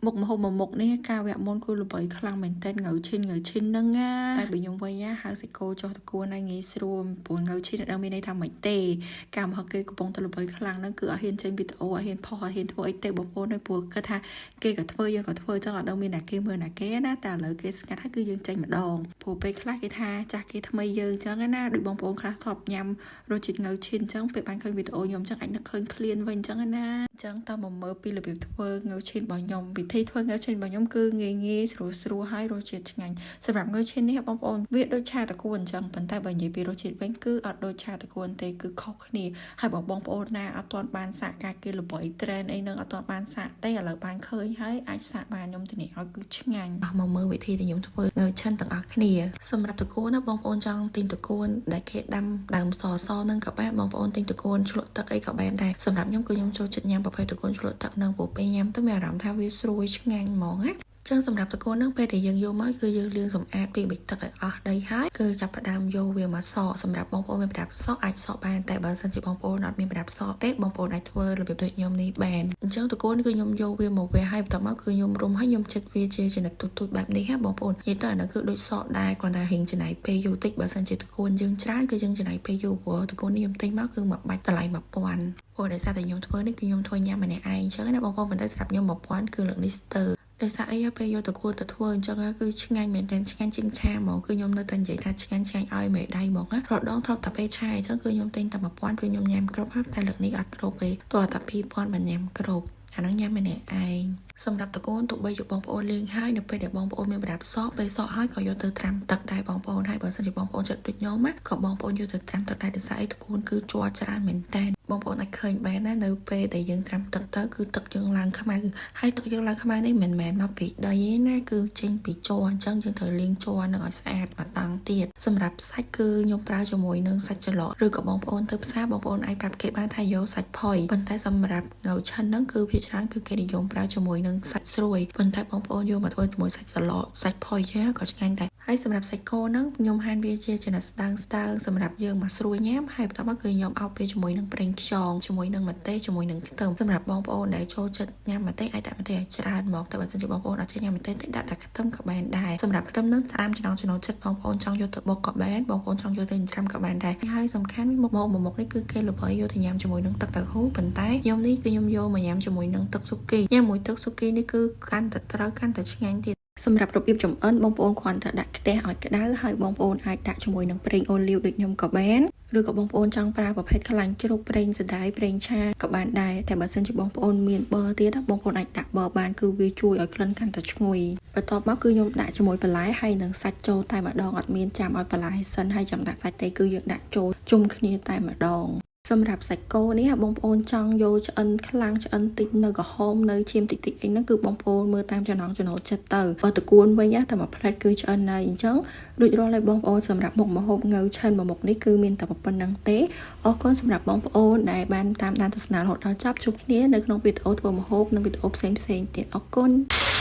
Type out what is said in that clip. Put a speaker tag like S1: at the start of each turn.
S1: មុខម្ហូបមួយមុខនេះកាលវគ្គមុនគឺល្បីខ្លាំងមែនទែនងៅឈិនងៅឈិនហ្នឹងណាតែបើខ្ញុំវិញណាហៅសាច់គោចុះតគួនឲ្យងាយស្រួលព្រោះងៅឈិនអត់ដឹងមានន័យថាម៉េចទេកាលមកគេកំពុងតែល្បីខ្លាំងហ្នឹងគឺអត់ហ៊ានចេញវីដេអូអត់ហ៊ានផុសអត់ហ៊ានធ្វើអីទេបងប្អូនហើយព្រោះគាត់ថាគេក៏ធ្វើយើងក៏ធ្វើចឹងអត់ដឹងមានអ្នកគេមើលអ្នកគេណាតែឥឡូវគេស្ងាត់ហើយគឺយើងចេញម្ដងព្រោះពេលខ្លះគេថាចាស់គេថ្មីយើងចឹងណាដូចបងប្អូនខ្លះធ្លាប់ញ៉ាំរសជាតិងៅឈិនចឹងពេលបានឃើញវីដេអូខ្ញុំចឹងអាចនឹកឃើញឃ្លានវិញចឹងណាអញ្ចឹងតើមកមើលពីរបៀបធ្វើងៅឈិនរបស់ខ្ញុំវិធីធ្វើងៅឈិនរបស់ខ្ញុំគឺងាយងាយស្រួលស្រួលហើយរសជាតិឆ្ងាញ់សម្រាប់ងៅឈិននេះបងប្អូនវាដូចឆាតកួនអញ្ចឹងប៉ុន្តែបើនិយាយពីរសជាតិវិញគឺអត់ដូចឆាតកួនទេគឺខុសគ្នាហើយបើបងប្អូនណាអត់ទាន់បានសាកការគេល្បី trend អីហ្នឹងអត់ទាន់បានសាកទេឥឡូវបានឃើញហើយអាចសាកបានខ្ញុំធានាឲ្យគឺឆ្ងាញ់អស់មកមើលវិធីដែលខ្ញុំធ្វើងៅឈិនទាំងអស់គ្នាសម្រាប់តកួនណាបងប្អូនចង់ទិញតកួនដែលគេដាំដើមសសហ្នឹងក៏បានបងប្អូនទិញតកួនជ្លក់ទឹកអីក៏បានដែរសម្រាប់ខ្ញុំគឺខ្ញុំចូលចិត្តញ៉ាំប្រភេទតកួនជ្លក់ទឹកហ្នឹងព្រោះពេលញ៉ាំទៅមានអារម្មណ៍ថាវាស្រួយឆ្ងាញ់ហ្មងណាចឹងសម្រាប់តកូនហ្នឹងពេលដែលយើងយកមកគឺយើងលាងសម្អាតពីបិចទឹកឲ្យអស់ដីហើយគឺចាប់ផ្ដើមយកវាមកសកសម្រាប់បងប្អូនមានប្រដាប់សក់អាចសក់បានតែបើសិនជាបងប្អូនអត់មានប្រដាប់សក់ទេបងប្អូនអាចធ្វើរបៀបដូចខ្ញុំនេះបានអញ្ចឹងតកូនគឺខ្ញុំយកវាមកវះហើយបន្ទាប់មកគឺខ្ញុំរុំហើយខ្ញុំចិតវាជាចំណិតទូចៗបែបនេះហ៎បងប្អូននិយាយទៅអានោះគឺដូចសក់ដែរគ្រាន់តែរៀងចំណាយពេលយូរតិចបើសិនជាតកូនយើងច្រើនគឺយើងចំណាយពេលយូរព្រោះតកូននេះខ្ញុំទិញមកគឺមួយបាច់តម្លៃ1000ព្រោះដោយសារតែខ្ញុំធ្វើនេះគឺខ្ញុំធ្វើញ៉ាំម្នាក់ឯងអញ្ចឹងណាបងប្អូនប៉ុន្តែសម្រាប់ខ្ញុំ1000គឺលើកនេះស្ទើរដោយសារអីពេលយកទៅគួរទៅធ្វើអញ្ចឹងគឺឆ្ងាញ់មែនតើឆ្ងាញ់ជាងឆាហ្មងគឺខ្ញុំនៅតែនិយាយថាឆ្ងាញ់ឆ្ងាញ់ឲ្យមេដៃហ្មងណារដងធ្លាប់តែពេលឆាអញ្ចឹងគឺខ្ញុំទិញតែ1000គឺខ្ញុំញ៉ាំគ្រប់ហើយតែលើកនេះអត់គ្រប់ទេតោះតែ2000បានញ៉ាំគ្រប់អាហ្នឹងញ៉ាំម្នាក់ឯងសម្រាប់តកូនទោះបីជាបងប្អូនលេងហើយនៅពេលដែលបងប្អូនមានប្រដាប់សក់ពេលសក់ហើយក៏យកទៅត្រាំទឹកដែរបងប្អូនហើយបើសិនជាបងប្អូនចិត្តដូចខ្ញុំណាក៏បងប្អូនយកទៅត្រាំទឹកដែរដោយសារអីតកូនគឺជាប់ច្រើនមែនតើបងប្អូនអាចឃើញបានណានៅពេលដែលយើងត្រាំទឹកទៅគឺទឹកយើងឡើងខ្មៅហើយទឹកយើងឡើងខ្មៅនេះមិនមែនមកពីដីទេណាគឺចេញពីជ័រអញ្ចឹងយើងត្រូវលាងជ័រនឹងឲ្យស្អាតមកតង់ទៀតសម្រាប់សាច់គឺខ្ញុំប្រើជាមួយនឹងសាច់ច្រឡកឬក៏បងប្អូនទៅផ្សារបងប្អូនអាចប្រាប់គេបានថាយកសាច់ផុយប៉ុន្តែសម្រាប់ងៅឈិនហ្នឹងគឺភាគច្រើនគឺគេនិយមប្រើជាមួយនឹងសាច់ស្រួយប៉ុន្តែបងប្អូនយកមកធ្វើជាមួយសាច់ច្រឡកសាច់ផុយចេះក៏ឆ្ងាញ់ដែរហើយសម្រាប់សាច់គោហ្នឹងខ្ញុំហាន់វាជាចំណិតស្ដើងស្ដើងសម្រាប់យើងមកស្រួយញ៉ាំហើយបន្ទាប់មកគឺខ្ញុំអោបវាជាមួយនឹងប្រេងខ្យងជាមួយនឹងម្ទេសជាមួយនឹងខ្ទឹមសម្រាប់បងប្អូនដែលចូលចិត្តញ៉ាំម្ទេសអាចដាក់ម្ទេសឲ្យច្រើនមកតែបើសិនជាបងប្អូនអត់ចេះញ៉ាំម្ទេសទេដាក់តែខ្ទឹមក៏បានដែរសម្រាប់ខ្ទឹមហ្នឹងតាមចំណង់ចំណូលចិត្តបងប្អូនចង់យកទៅបុកក៏បានបងប្អូនចង់យកទៅចិញ្ច្រាំក៏បានដែរហើយសំខាន់មុខមកមួយមុខនេះគឺគេល្បីយកទៅញ៉ាំជាមួយនឹងទឹកតៅហ៊ូប៉ុន្តែខ្ញុំនេះគឺខ្ញុំយកមកញ៉ាំជាមួយនឹងទឹកស៊ូគីញ៉ាំមួយទឹកស៊ូគីនេះគឺកាន់តែត្រូវកាន់តែឆ្ងាញ់ទៀតសម្រាប់របៀបចម្អិនបងប្អូនគ្រាន់តែដាក់ខ្ទះឲ្យក្តៅហើយបងប្អូនអាចដាក់ជាមួយនឹងប្រេងអូលីវដូចខ្ញុំក៏បានឬក៏បងប្អូនចង់ប្រើប្រភេទខ្លាញ់ជ្រូកប្រេងសណ្តែកប្រេងឆាក៏បានដែរតែបើសិនជាបងប្អូនមានប័រទៀតបងប្អូនអាចដាក់ប័របានគឺវាជួយឲ្យក្លិនកាន់តែឈ្ងុយបន្ទាប់មកគឺខ្ញុំដាក់ជាមួយបន្លែហើយនឹងសាច់ចូលតែម្ដងអត់មានចាំឲ្យបន្លែសិនហើយចាំដាក់សាច់ទេគឺយើងដាក់ចូលជុំគ្នាតែម្ដងសម្រាប់សាច់គោនេះបងប្អូនចង់យកឆ្អិនខ្លាំងឆ្អិនតិចនៅក្រហមនៅឈាមតិចតិចអីហ្នឹងគឺបងប្អូនមើលតាមចំណង់ចំណូលចិត្តទៅបើតកួនវិញតែមួយផ្លែតគឺឆ្អិនហើយអញ្ចឹងរួចរាល់ហើយបងប្អូនសម្រាប់មុខម្ហូបងៅឈិនមួយមុខនេះគឺមានតែប៉ុណ្្នឹងទេអរគុណសម្រាប់បងប្អូនដែលបានតាមដានទស្សនារហូតដល់ចប់ជួបគ្នានៅក្នុងវីដេអូធ្វើម្ហូបនិងវីដេអូផ្សេងៗទៀតអរគុណ។